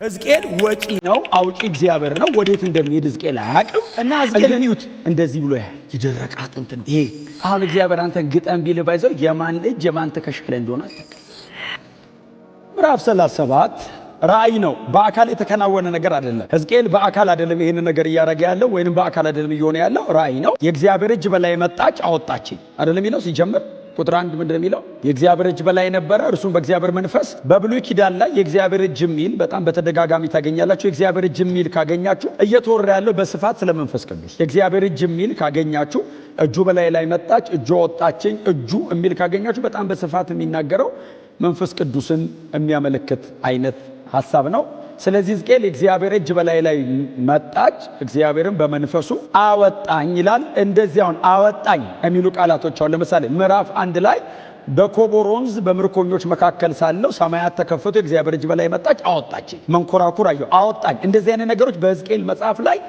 ሕዝቅኤል ወጪ ነው፣ አውጪ እግዚአብሔር ነው። ወዴት እንደሚሄድ ሕዝቅኤል አያውቅም። እና ሕዝቅኤልን እዩት፣ እንደዚህ ብሎ ያህል የደረቀ አጥንት ነው ይሄ። አሁን እግዚአብሔር አንተን ግጠም ቢልህ ባይዘው የማን እጅ የማን ትከሻ ላይ እንደሆነ አታውቅም። ምዕራፍ 37 ራእይ ነው። በአካል የተከናወነ ነገር አይደለም። ሕዝቅኤል በአካል አይደለም ይህን ነገር እያደረገ ያለው ወይንም በአካል አይደለም እየሆነ ያለው፣ ራእይ ነው። የእግዚአብሔር እጅ በላዬ መጣች አወጣችኝ አይደለም የሚለው። ሲጀምር ቁጥር 1 ምንድን ነው የሚለው? የእግዚአብሔር እጅ በላዬ ነበረ፣ እርሱም በእግዚአብሔር መንፈስ። በብሉይ ኪዳን ላይ የእግዚአብሔር እጅ የሚል በጣም በተደጋጋሚ ታገኛላችሁ። የእግዚአብሔር እጅ የሚል ካገኛችሁ እየተወራ ያለው በስፋት ስለ መንፈስ ቅዱስ። የእግዚአብሔር እጅ የሚል ካገኛችሁ፣ እጁ በላዬ ላይ መጣች፣ እጁ አወጣችኝ፣ እጁ የሚል ካገኛችሁ በጣም በስፋት የሚናገረው መንፈስ ቅዱስን የሚያመለክት አይነት ሀሳብ ነው። ስለዚህ ሕዝቅኤል የእግዚአብሔር እጅ በላዬ ላይ መጣች፣ እግዚአብሔርም በመንፈሱ አወጣኝ ይላል። እንደዚያውን አወጣኝ የሚሉ ቃላቶች አሁን ለምሳሌ ምዕራፍ 1 ላይ በኮቦር ወንዝ በምርኮኞች መካከል ሳለሁ ሰማያት ተከፈቱ፣ የእግዚአብሔር እጅ በላዬ መጣች፣ አወጣች፣ መንኮራኩር አየሁ፣ አወጣኝ። እንደዚህ አይነት ነገሮች በሕዝቅኤል መጽሐፍ ላይ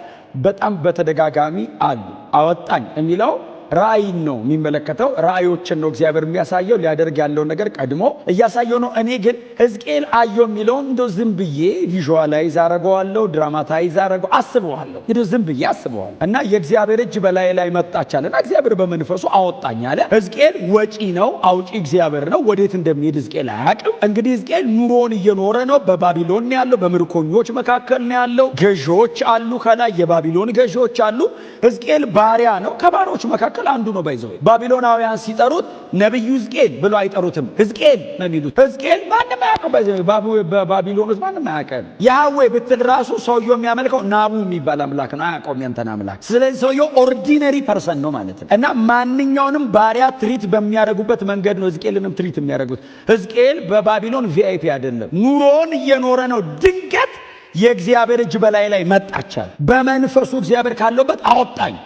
በጣም በተደጋጋሚ አሉ። አወጣኝ የሚለው ራእይን ነው የሚመለከተው። ራእዮችን ነው እግዚአብሔር የሚያሳየው። ሊያደርግ ያለውን ነገር ቀድሞ እያሳየው ነው። እኔ ግን ሕዝቅኤል አየው የሚለውን እንደው ዝም ብዬ visualize አረገዋለሁ፣ dramatize አረገው አስበዋለሁ። እንደው ዝም ብዬ አስበዋለሁ። እና የእግዚአብሔር እጅ በላዬ ላይ መጣች አለና እግዚአብሔር በመንፈሱ አወጣኝ አለ። ሕዝቅኤል ወጪ ነው፣ አውጪ እግዚአብሔር ነው። ወዴት እንደሚሄድ ሕዝቅኤል አያውቅም። እንግዲህ ሕዝቅኤል ኑሮውን እየኖረ ነው። በባቢሎን ነው ያለው፣ በምርኮኞች መካከል ነው ያለው። ገዢዎች አሉ፣ ከላይ የባቢሎን ገዢዎች አሉ። ሕዝቅኤል ባሪያ ነው፣ ከባሮች መካከል አንዱ ነው። By the way ባቢሎናውያን ሲጠሩት ነብዩ ሕዝቅኤል ብሎ አይጠሩትም፣ ሕዝቅኤል ነው የሚሉት። ሕዝቅኤል ማንም አያውቅም። By the way በባቢሎን ውስጥ ማንም አያውቅም። ያህዌ ብትል ራሱ ሰውየው የሚያመልከው ናቡ የሚባል አምላክ ነው፣ አያውቀውም ያንተን አምላክ። ስለዚህ ሰውየው ordinary person ነው ማለት ነው። እና ማንኛውንም ባሪያ treat በሚያደርጉበት መንገድ ነው ሕዝቅኤልንም treat የሚያደርጉት። ሕዝቅኤል በባቢሎን VIP አይደለም፣ ኑሮውን እየኖረ ነው። ድንገት የእግዚአብሔር እጅ በላዬ ላይ መጣቻል። በመንፈሱ እግዚአብሔር ካለበት አወጣኝ።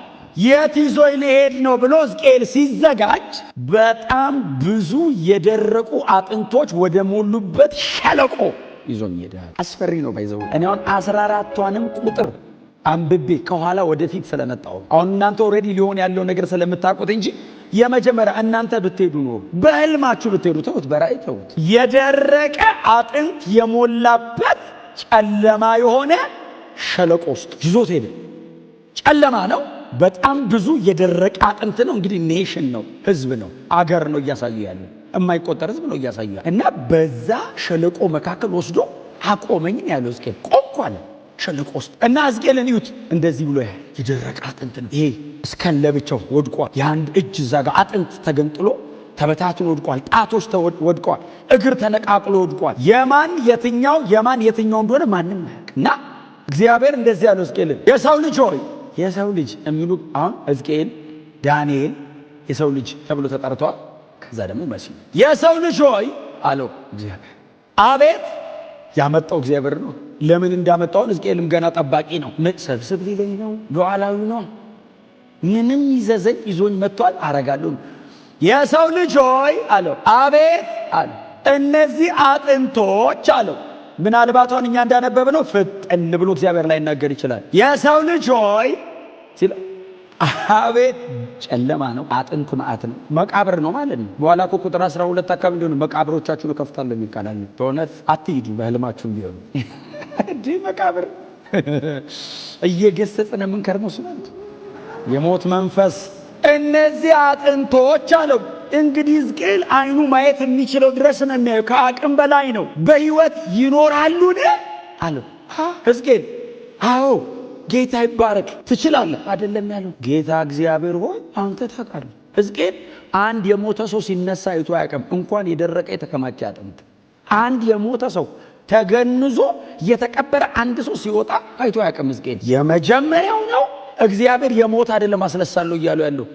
የት ይዞ ሊሄድ ነው ብሎ ሕዝቅኤል ሲዘጋጅ በጣም ብዙ የደረቁ አጥንቶች ወደ ሞሉበት ሸለቆ ይዞኝ ሄደ። አስፈሪ ነው by the way። እኔ አሁን 14ቷንም ቁጥር አንብቤ ከኋላ ወደፊት ስለመጣው አሁን እናንተ already ሊሆን ያለው ነገር ስለምታውቁት እንጂ የመጀመሪያ እናንተ ብትሄዱ ኖሮ፣ በህልማችሁ ብትሄዱ፣ ተውት፣ በራእይ ተውት። የደረቀ አጥንት የሞላበት ጨለማ የሆነ ሸለቆ ውስጥ ይዞት ሄደ። ጨለማ ነው። በጣም ብዙ የደረቀ አጥንት ነው። እንግዲህ nation ነው፣ ህዝብ ነው፣ አገር ነው እያሳዩ ያለ፣ የማይቆጠር ህዝብ ነው እያሳዩ ያለ። እና በዛ ሸለቆ መካከል ወስዶ አቆመኝ ያለው ሕዝቅኤል። ቆምኩ አለ ሸለቆ ውስጥ። እና ሕዝቅኤልን እዩት፣ እንደዚህ ብሎ ያህል የደረቀ አጥንት ነው ይሄ። እስከን ለብቻው ወድቋል። የአንድ እጅ እዛ ጋር አጥንት ተገንጥሎ ተበታትኖ ወድቋል። ጣቶች ወድቀዋል። እግር ተነቃቅሎ ወድቋል። የማን የትኛው የማን የትኛው እንደሆነ ማንም አያውቅም። እና እግዚአብሔር እንደዚህ ያለው ሕዝቅኤልን የሰው ልጅ ሆይ፣ የሰው ልጅ የሚሉ አሁን ሕዝቅኤል፣ ዳንኤል የሰው ልጅ ተብሎ ተጠርተዋል። ከዛ ደግሞ መሲህ። የሰው ልጅ ሆይ አለው እግዚአብሔር። አቤት። ያመጣው እግዚአብሔር ነው። ለምን እንዳመጣውን ሕዝቅኤልም ገና ጠባቂ ነው። ሰብስብ ሊለኝ ነው። ሉዓላዊ ነው። ምንም ይዘዘኝ ይዞኝ መጥቷል። አረጋለሁ። የሰው ልጅ ሆይ አለው። አቤት አለ። እነዚህ አጥንቶች አለው። ምናልባት አሁን እኛ እንዳነበብነው ፍጥን ብሎ እግዚአብሔር ላይ ይናገር ይችላል። የሰው ልጅ ሆይ ሲል አቤት። ጨለማ ነው፣ አጥንት መዓት ነው፣ መቃብር ነው ማለት ነው። በኋላ እኮ ቁጥር 12 አካባቢ እንደሆነ መቃብሮቻችሁን እከፍታለሁ የሚል ቃል አለ። በእውነት አትሂዱ፣ በህልማችሁም ቢሆኑ እንዲህ መቃብር እየገሰጽን የምንከርመው ስንት የሞት መንፈስ። እነዚህ አጥንቶች አለው። እንግዲህ ሕዝቅኤል አይኑ ማየት የሚችለው ድረስ ነው የሚያየው። ከአቅም በላይ ነው። በህይወት ይኖራሉን አለው ሕዝቅኤል። አዎ ጌታ ይባረክ፣ ትችላለህ አይደለም ያለው። ጌታ እግዚአብሔር ሆይ አንተ ታውቃለህ። ሕዝቅኤል አንድ የሞተ ሰው ሲነሳ አይቶ አያውቅም። እንኳን የደረቀ የተከማቸ አጥንት፣ አንድ የሞተ ሰው ተገንዞ የተቀበረ አንድ ሰው ሲወጣ አይቶ አያውቅም። ሕዝቅኤል የመጀመሪያው ነው። እግዚአብሔር የሞት አይደለም አስነሳለሁ እያሉ ያለው፣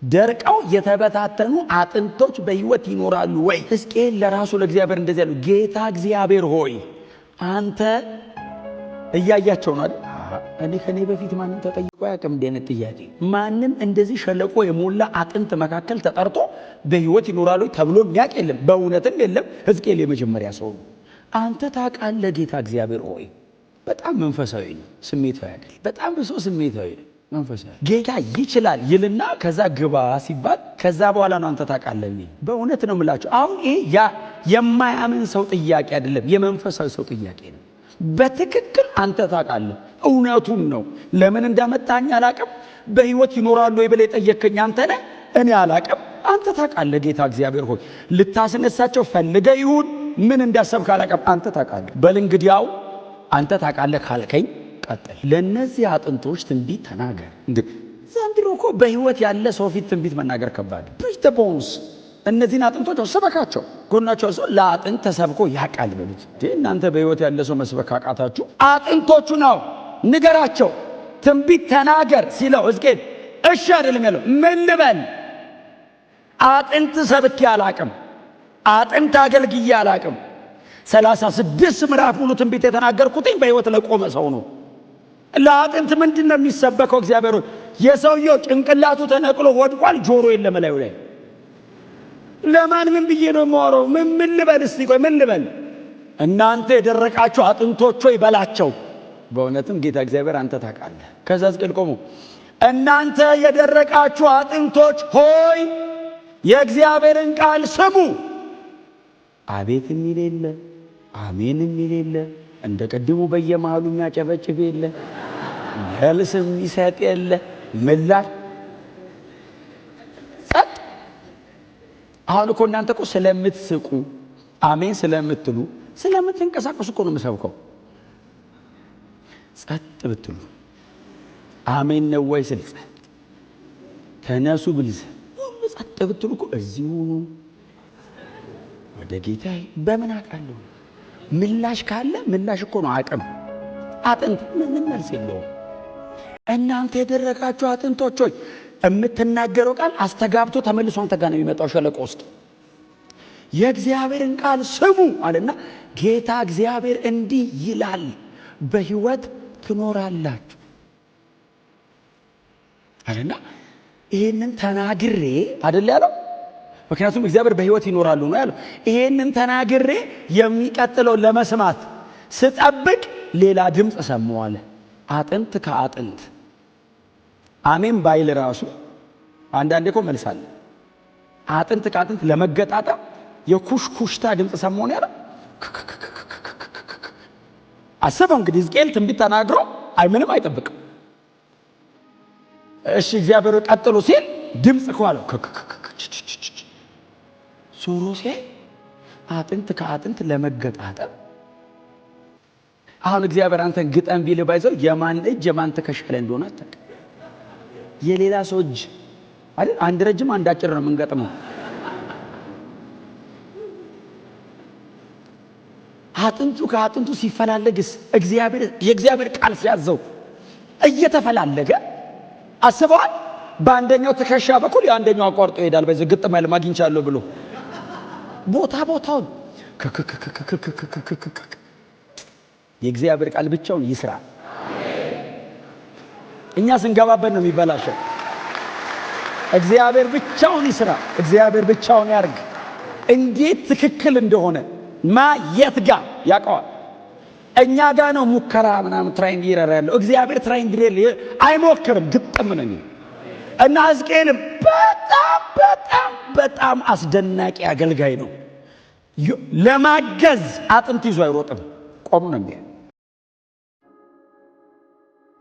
ደርቀው የተበታተኑ አጥንቶች በህይወት ይኖራሉ ወይ? ሕዝቅኤል ለራሱ ለእግዚአብሔር እንደዚህ ያለው ጌታ እግዚአብሔር ሆይ አንተ እያያቸው ነው አይደል? እኔ ከኔ በፊት ማንም ተጠይቆ አያውቅም እንዲህ አይነት ጥያቄ። ማንም እንደዚህ ሸለቆ የሞላ አጥንት መካከል ተጠርቶ በህይወት ይኖራሉ ተብሎ የሚያውቅ የለም። በእውነትም የለም። ሕዝቅኤል የመጀመሪያ ሰው ነው። አንተ ታውቃለህ ጌታ እግዚአብሔር ሆይ። በጣም መንፈሳዊ ነው፣ ስሜታዊ አይደል። በጣም ብዙ ስሜታዊ ነው፣ መንፈሳዊ። ጌታ ይችላል ይልና ከዛ ግባ ሲባል ከዛ በኋላ ነው አንተ ታውቃለህ የሚል። በእውነት ነው የምላቸው። አሁን ይሄ ያ የማያምን ሰው ጥያቄ አይደለም፣ የመንፈሳዊ ሰው ጥያቄ ነው። በትክክል አንተ ታውቃለህ። እውነቱን ነው። ለምን እንዳመጣኝ አላቅም። በሕይወት ይኖራሉ ወይ ብለህ የጠየቅከኝ አንተ ነህ፣ እኔ አላቅም። አንተ ታውቃለህ። ጌታ እግዚአብሔር ሆይ ልታስነሳቸው ፈልገህ ይሁን ምን እንዳሰብክ አላቅም፣ አንተ ታውቃለህ። በል እንግዲያው አንተ ታውቃለህ ካልከኝ ቀጥል። ለእነዚህ አጥንቶች ትንቢት ተናገር። እንዴ ዘንድሮ እኮ በሕይወት ያለ ሰው ፊት ትንቢት መናገር ከባድ። Preach the bones፣ እነዚህን አጥንቶች ስበካቸው። ጎናቸው ሰው ለአጥንት ተሰብኮ ያውቃል በሉት። እናንተ በሕይወት ያለ ሰው መስበክ አቃታችሁ። አጥንቶቹ ነው ንገራቸው፣ ትንቢት ተናገር ሲለው ሕዝቅኤል እሺ አይደለም ያለው። ምን ልበል? አጥንት ሰብኬ አላቅም። አጥንት አገልግዬ አላቅም። 36 ምዕራፍ ሙሉ ትንቢት የተናገርኩትኝ በሕይወት ለቆመ ሰው ነው። ለአጥንት ምንድን ነው የሚሰበከው? እግዚአብሔር የሰውየው ጭንቅላቱ ተነቅሎ ወድቋል። ጆሮ የለም እላዩ ላይ። ለማን ምን ብዬ ነው የማወራው? ምን ልበል? እስቲ ቆይ ምን ልበል? እናንተ የደረቃችሁ አጥንቶች ሆይ በላቸው። በእውነትም ጌታ እግዚአብሔር አንተ ታውቃለህ። ከዛ ሕዝቅኤል ቆሞ እናንተ የደረቃችሁ አጥንቶች ሆይ የእግዚአብሔርን ቃል ስሙ። አቤት የሚል የለ፣ አሜን የሚል የለ፣ እንደ ቅድሙ በየመሃሉ የሚያጨበጭብ የለ፣ መልስ የሚሰጥ የለ፣ ምላሽ ጸጥ። አሁን እኮ እናንተ እኮ ስለምትስቁ አሜን ስለምትሉ ስለምትንቀሳቀሱ እኮ ነው የምሰብከው። ጸጥ ብትሉ አሜን ነው ወይ ስል ጸጥ፣ ተነሱ ብል ሁሉ ጸጥ ብትሉ እኮ እዚሁ ወደ ጌታ በምን አውቃለሁ? ምላሽ ካለ ምላሽ እኮ ነው አቅም። አጥንት ምንም መልስ የለውም። እናንተ የደረቃችሁ አጥንቶች ሆይ፣ የምትናገረው ቃል አስተጋብቶ ተመልሶ አንተ ጋር ነው የሚመጣው ሸለቆ ውስጥ። የእግዚአብሔርን ቃል ስሙ አለና ጌታ እግዚአብሔር እንዲህ ይላል በሕይወት ትኖራላችሁ አለና ይሄንን ተናግሬ አይደል ያለው? ምክንያቱም እግዚአብሔር በሕይወት ይኖራሉ ነው ያለው። ይሄንን ተናግሬ የሚቀጥለው ለመስማት ስጠብቅ ሌላ ድምፅ ሰማሁ አለ። አጥንት ከአጥንት አሜን ባይል ራሱ አንዳንዴ እኮ መልስ አለ። አጥንት ከአጥንት ለመገጣጠም የኩሽኩሽታ ድምፅ ሰማሁ ነው ያለው። አስበው እንግዲህ ሕዝቅኤል ትንቢት ተናግሮ አይ ምንም አይጠብቅም። እሺ እግዚአብሔር ቀጥሉ ሲል ድምፅ እኮ አለው። ዞሮ ሲያይ አጥንት ከአጥንት ለመገጣጠም። አሁን እግዚአብሔር አንተን ግጠም ቢልህ ባይዘው የማን እጅ የማን ትከሻ ላይ እንደሆነ አታውቅም። የሌላ ሰው እጅ አይደል? አንድ ረጅም አንድ አጭር ነው የምንገጥመው። አጥንቱ ከአጥንቱ ሲፈላለግስ እግዚአብሔር የእግዚአብሔር ቃል ሲያዘው እየተፈላለገ አስበዋል። በአንደኛው ትከሻ በኩል የአንደኛው አቋርጦ ይሄዳል። በዚህ ግጥም አይልም አግኝቻለሁ ብሎ ቦታ ቦታውን የእግዚአብሔር ቃል ብቻውን ይስራ። እኛ ስንገባበት ነው የሚበላሸው። እግዚአብሔር ብቻውን ይስራ። እግዚአብሔር ብቻውን ያርግ። እንዴት ትክክል እንደሆነ ማ የት ጋ ያውቀዋል። እኛ ጋ ነው ሙከራ ምናምን try and error ያለው። እግዚአብሔር try and error አይሞክርም፣ ግጥም ነው የሚለው። እና ሕዝቅኤልም በጣም በጣም በጣም አስደናቂ አገልጋይ ነው። ለማገዝ አጥንት ይዞ አይሮጥም፣ ቆሞ ነው የሚሄድ።